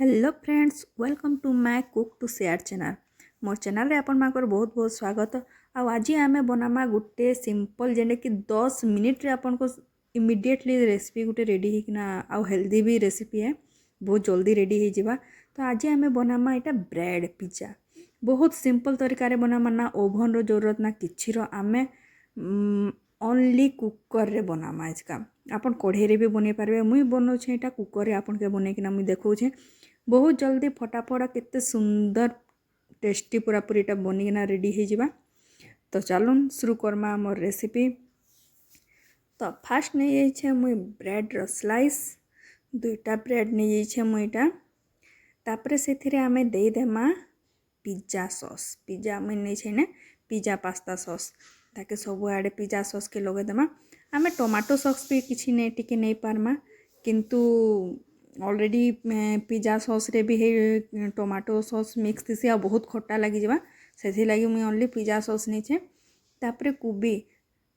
Hello friends, welcome to my Cook to Share channel। ମୋର୍ ଚ୍ୟାନେଲ୍ରେ ଆପଣମାନଙ୍କର ବହୁତ ବହୁତ ସ୍ୱାଗତ। ଆଉ ଆଜି ଆମେ ବନାମା ଗୋଟେ ସିମ୍ପଲ୍, ଯେନ୍ଟାକି 10 ମିନିଟ୍ରେ ଆପଣଙ୍କୁ ଇମିଡ଼ିଏଟଲି ରେସିପି ଗୋଟେ ରେଡ଼ି ହେଇକିନା, ଆଉ ହେଲ୍ଦି ବି ରେସିପି ଏ, ବହୁତ ଜଲ୍ଦି ରେଡ଼ି ହେଇଯିବା। ତ ଆଜି ଆମେ ବନାମା ଏଇଟା ବ୍ରେଡ଼୍ ପିଜା। ବହୁତ ସିମ୍ପଲ୍ ତରିକାରେ ବନାମା, ନା ଓଭନ୍ର ଜରୁରତ ନା କିଛିର। ଆମେ ଓନ୍ଲି କୁକର୍ରେ ବନାମା ଆଜକା। ଆପଣ କଢ଼େଇରେ ବି ବନେଇ ପାରିବେ। ମୁଇଁ ବନଉଛେ ଏଇଟା କୁକର୍ରେ, ଆପଣକେ ବନେଇକିନା ମୁଇଁ ଦେଖଉଛେ। ବହୁତ ଜଲ୍ଦି, ଫଟାଫଟ, କେତେ ସୁନ୍ଦର ଟେଷ୍ଟି ପୁରାପୁରି ଏଇଟା ବନିକିନା ରେଡ଼ି ହେଇଯିବା। ତ ଚାଲୁନ୍, ଶୁରୁ କର୍ମା ଆମର୍ ରେସିପି। ତ ଫାର୍ଷ୍ଟ ନେଇଯାଇଛେ ମୁଇଁ ବ୍ରେଡ଼୍ର ସ୍ଲାଇସ୍, ଦୁଇଟା ବ୍ରେଡ଼୍ ନେଇଯାଇଛେ ମୁଇଁ ଏଇଟା। ତାପରେ ସେଥିରେ ଆମେ ଦେଇଦେମା ପିଜା ସସ୍। ପିଜା ମୁଇଁ ନେଇଛେ ନେ ପିଜା ପାସ୍ତା ସସ୍। ତାକେ ସବୁଆଡ଼େ ପିଜା ସସ୍କେ ଲଗେଇଦେମା। ଆମେ ଟମାଟୋ ସସ୍ ବି କିଛି ନେଇ ଟିକେ ନେଇପାର୍ମା, କିନ୍ତୁ ଅଲରେଡ଼ି ପିଜା ସସ୍ରେ ବି ହେଇ ଟମାଟୋ ସସ୍ ମିକ୍ସ ଥିସି ଆଉ ବହୁତ ଖଟା ଲାଗିଯିବା। ସେଥିଲାଗି ମୁଇଁ ଓନ୍ଲି ପିଜା ସସ୍ ନେଇଛେ। ତାପରେ କୋବି,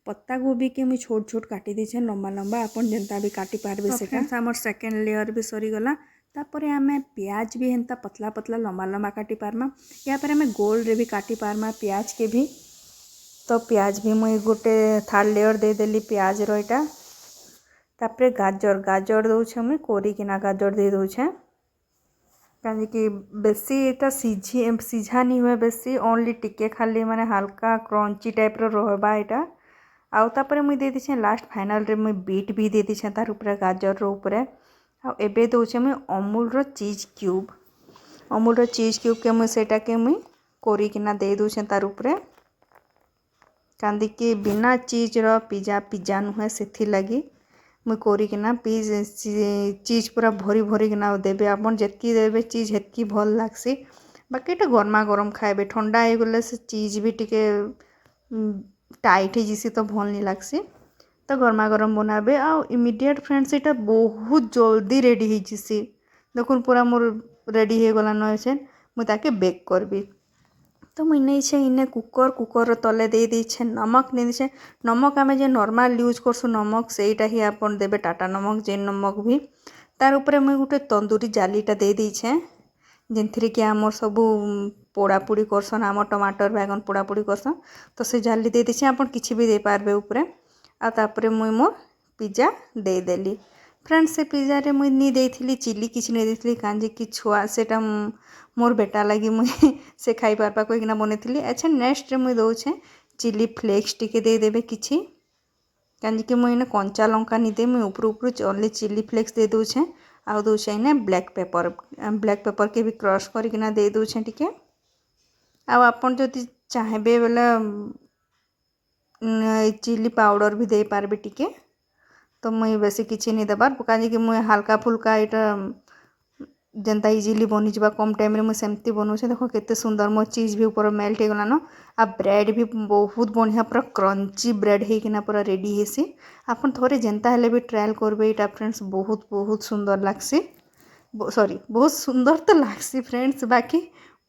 ପତ୍ତା କୋବିକେ ମୁଇଁ ଛୋଟ ଛୋଟ କାଟି ଦେଇଛେ, ଲମ୍ବା ଲମ୍ବା। ଆପଣ ଯେନ୍ତା ବି କାଟି ପାରବେ ସେଟା। ଆମର୍ ସେକେଣ୍ଡ ଲେୟର୍ ବି ସରିଗଲା। ତାପରେ ଆମେ ପିଆଜ ବି ହେନ୍ତା ପତଲା ପତଲା, ଲମ୍ବା ଲମ୍ବା କାଟି ପାର୍ମା। ୟା ପରେ ଆମେ ଗୋଲରେ ବି କାଟି ପାର୍ମା ପିଆଜକେ ବି। ତ ପିଆଜ ବି ମୁଇଁ ଗୋଟେ ଥାର୍ଡ଼ ଲେୟର୍ ଦେଇଦେଲି ପିଆଜର ଏଇଟା। ତାପରେ ଗାଜର, ଗାଜର ଦଉଛେ ମୁଇଁ, କୋରିକିନା ଗାଜର ଦେଇ ଦଉଛେ, କାହିଁକି ବେଶୀ ଏଇଟା ସିଝା ନି ହୁଏ ବେଶୀ, ଓନ୍ଲି ଟିକେ ଖାଲି ମାନେ ହାଲକା କ୍ରଞ୍ଚି ଟାଇପ୍ର ରହବା ଏଇଟା। ଆଉ ତାପରେ ମୁଇଁ ଦେଇ ଦେଇଛେ, ଲାଷ୍ଟ ଫାଇନାଲ୍ରେ ମୁଇଁ ବିଟ୍ ବି ଦେଇ ଦେଇଛେ ତାର ଉପରେ, ଗାଜରର ଉପରେ। ଆଉ ଏବେ ଦଉଛେ ମୁଇଁ ଅମୁଲର ଚିଜ୍ କ୍ୟୁବ୍। ଅମୁଲର ଚିଜ୍ କ୍ୟୁବ୍କେ ମୁଇଁ ସେଇଟାକେ ମୁଇଁ କୋରିକିନା ଦେଇ ଦଉଛେ ତାର ଉପରେ, କାନ୍ଦିକି ବିନା ଚିଜ୍ର ପିଜା ପିଜା ନୁହେଁ। ସେଥିର୍ଲାଗି ମୁଇଁ କୋରିକିନା ଚିଜ୍ ପୁରା ଭରି ଭରିକିନା ଦେବେ। ଆପଣ ଯେତ୍କି ଦେବେ ଚିଜ୍, ହେତ୍କି ଭଲ୍ ଲାଗ୍ସି। ବାକି ଏଇଟା ଗରମା ଗରମ ଖାଇବେ। ଥଣ୍ଡା ହେଇଗଲେ ସେ ଚିଜ୍ ବି ଟିକେ ଟାଇଟ୍ ହେଇଯିସି, ତ ଭଲ୍ ନି ଲାଗ୍ସି। ତ ଗରମା ଗରମ ବନାବେ ଆଉ ଇମିଡ଼ିଏଟ୍ ଫ୍ରେଣ୍ଡସ୍, ଏଇଟା ବହୁତ ଜଲ୍ଦି ରେଡ଼ି ହେଇଯିସି। ଦେଖୁନ୍, ପୁରା ମୋର୍ ରେଡ଼ି ହେଇଗଲାନ ଏଛେନ୍। ମୁଇଁ ତାକେ ବେକ୍ କରିବି। ତ ମୁଇଁ ନେଇଛେ ଇନେ କୁକର୍। କୁକର୍ର ତଲେ ଦେଇ ଦେଇଛେ, ନମକ ନେଇ ଦେଇଛେ। ନମକ ଆମେ ଯେ ନର୍ମାଲ୍ ୟୁଜ୍ କରସୁଁ ନମକ, ସେଇଟା ହିଁ ଆପଣ ଦେବେ, ଟାଟା ନମକ, ଯେନ୍ ନମକ ବି। ତାର୍ ଉପରେ ମୁଇଁ ଗୋଟେ ତନ୍ଦୁରୀ ଜାଲିଟା ଦେଇ ଦେଇଛେ, ଯେନ୍ଥିରେ କି ଆମର୍ ସବୁ ପୋଡ଼ାପୋଡ଼ି କରସନ୍, ଆମର୍ ଟମାଟର, ବାଇଗଣ ପୋଡ଼ାପୋଡ଼ି କରସନ୍। ତ ସେ ଜାଲି ଦେଇ ଦେଇଛେ, ଆପଣ କିଛି ବି ଦେଇପାରବେ ଉପରେ। ଆଉ ତାପରେ ମୁଇଁ ମୋର୍ ପିଜା ଦେଇଦେଲି। ଫ୍ରେଣ୍ଡ, ସେ ପିଜାରେ ମୁଇଁ ନି ଦେଇଥିଲି ଚିଲି, କିଛି ନେଇ ଦେଇଥିଲି, କାଁଜେ କି ଛୁଆ ସେଟା ମୋର୍ ବେଟା ଲାଗି ମୁଇଁ ସେ ଖାଇପାରବା କହିକିନା ବନେଇଥିଲି। ଆଚ୍ଛା, ନେକ୍ସଟ୍ରେ ମୁଇଁ ଦଉଛେ ଚିଲି ଫ୍ଲେକ୍ସ ଟିକେ ଦେଇଦେବେ କିଛି, କାଁଜେକି ମୁଇଁ ଏଇନେ କଞ୍ଚା ଲଙ୍କା ନି ଦେଇ, ମୁଇଁ ଉପରୁ ଉପରୁ ଓନ୍ଲି ଚିଲି ଫ୍ଲେକ୍ସ ଦେଇ ଦଉଛେ। ଆଉ ଦଉଛେ ଏଇନେ ବ୍ଲାକ୍ ପେପର୍। ବ୍ଲାକ୍ ପେପର୍କେ ବି କ୍ରସ୍ କରିକିନା ଦେଇ ଦଉଛେ ଟିକେ। ଆଉ ଆପଣ ଯଦି ଚାହିଁବେ ବେଲେ ଚିଲି ପାଉଡ଼ର୍ ବି ଦେଇପାରବେ ଟିକେ। ତ ମୁଇଁ ବେଶୀ କିଛି ନି ଦେବାର୍, କାଁଜେକି ମୁଇଁ ହାଲକା ଫୁଲକା ଏଇଟା ଯେନ୍ତା ଇଜିଲି ବନିଯିବା କମ୍ ଟାଇମ୍ରେ, ମୁଇଁ ସେମିତି ବନଉଛେ। ଦେଖ, କେତେ ସୁନ୍ଦର ମୋ ଚିଜ୍ ବି ଉପରେ ମେଲ୍ଟ ହେଇଗଲାନ ଆଉ ବ୍ରେଡ଼୍ ବି ବହୁତ ବଢ଼ିଆ, ପୁରା କ୍ରଞ୍ଚି ବ୍ରେଡ଼୍ ହେଇକିନା ପୁରା ରେଡ଼ି ହେସି। ଆପଣ ଥରେ ଯେନ୍ତା ହେଲେ ବି ଟ୍ରାଏଲ୍ କରିବେ ଏଇଟା ଫ୍ରେଣ୍ଡସ୍, ବହୁତ ବହୁତ ସୁନ୍ଦର ଲାଗ୍ସି। ସରି, ବହୁତ ସୁନ୍ଦର ତ ଲାଗ୍ସି ଫ୍ରେଣ୍ଡସ୍, ବାକି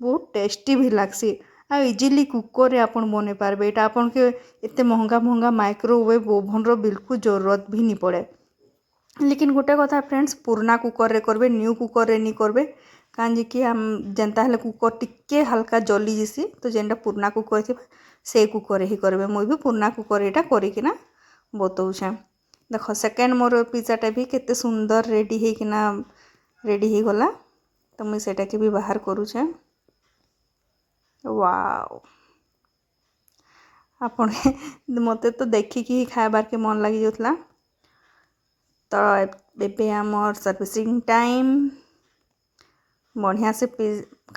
ବହୁତ ଟେଷ୍ଟି ବି ଲାଗ୍ସି। ଆଉ ଇଜିଲି କୁକର୍ରେ ଆପଣ ବନେଇ ପାରବେ ଏଇଟା। ଆପଣକେ ଏତେ ମହଙ୍ଗା ମହଙ୍ଗା ମାଇକ୍ରୋୱେଭ୍ ଓଭନ୍ର ବିଲକୁଲ ଜରୁରତ ବି ନି ପଡ଼େ। ଲେକିନ୍ ଗୋଟେ କଥା ଫ୍ରେଣ୍ଡସ୍, ପୁରୁଣା କୁକର୍ରେ କରିବେ, ନ୍ୟୁ କୁକର୍ରେ ନି କରିବେ, କାଁଜେକି ଯେନ୍ତା ହେଲେ କୁକର୍ ଟିକେ ହାଲକା ଜଲି ଯିସି। ତ ଯେନ୍ଟା ପୁରୁଣା କୁକର୍ ଥିବା, ସେ କୁକର୍ରେ ହିଁ କରିବେ। ମୁଇଁ ବି ପୁରୁଣା କୁକର୍ ଏଇଟା କରିକିନା ବତଉଛେଁ। ଦେଖ, ସେକେଣ୍ଡ ମୋର ପିଜାଟା ବି କେତେ ସୁନ୍ଦର ରେଡ଼ି ହେଇକିନା ରେଡ଼ି ହେଇଗଲା। ତ ମୁଇଁ ସେଟାକେ ବି ବାହାର କରୁଛେଁ। ୱାଓ, ଆପଣ ମୋତେ ତ ଦେଖିକି ହିଁ ଖାଇବାର୍କେ ମନ୍ ଲାଗିଯାଉଥିଲା। ତ ଏବେ ଆମର୍ ସର୍ଭିସିଂ ଟାଇମ୍। ବଢ଼ିଆ ସେ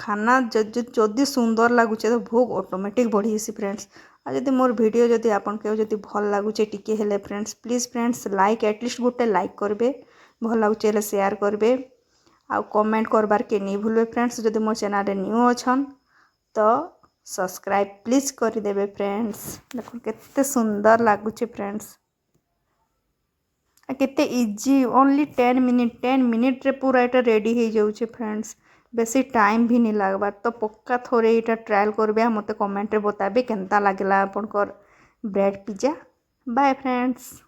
ଖାନା ଯଦି ସୁନ୍ଦର ଲାଗୁଛେ, ତ ଭୋକ୍ ଅଟୋମେଟିକ୍ ବଢ଼ିଯିସି ଫ୍ରେଣ୍ଡସ୍। ଆଉ ଯଦି ମୋର୍ ଭିଡ଼ିଓ ଯଦି ଆପଣଙ୍କୁ ଯଦି ଭଲ୍ ଲାଗୁଛେ ଟିକେ ହେଲେ friends, please friends, like, at least ଗୋଟେ ଲାଇକ୍ କରିବେ। ଭଲ୍ ଲାଗୁଛେ ହେଲେ ସେୟାର କରିବେ ଆଉ କମେଣ୍ଟ କରବାର୍କେ ନି ଭୁଲବେ ଫ୍ରେଣ୍ଡସ୍। ଯଦି ମୋ ଚ୍ୟାନେଲ୍ରେ ନ୍ୟୁ ଅଛନ୍, ତ ସବସ୍କ୍ରାଇବ୍ ପ୍ଲିଜ୍ କରିଦେବେ ଫ୍ରେଣ୍ଡସ୍। ଦେଖୁନ୍, କେତେ ସୁନ୍ଦର ଲାଗୁଛେ ଫ୍ରେଣ୍ଡସ୍, ଆଉ କେତେ ଇଜି। ଓନ୍ଲି 10 ମିନିଟ୍, 10 ମିନିଟ୍ରେ ପୁରା ଏଇଟା ରେଡ଼ି ହେଇଯାଉଛେ ଫ୍ରେଣ୍ଡସ୍। ବେଶୀ ଟାଇମ୍ ବି ନି ଲାଗ୍ବାର୍। ତ ପକ୍କା ଥରେ ଏଇଟା ଟ୍ରାଏଲ୍ କରିବେ ଆଉ ମୋତେ କମେଣ୍ଟରେ ବତାବେ କେନ୍ତା ଲାଗିଲା ଆପଣଙ୍କର ବ୍ରେଡ଼୍ ପିଜା। Bye friends.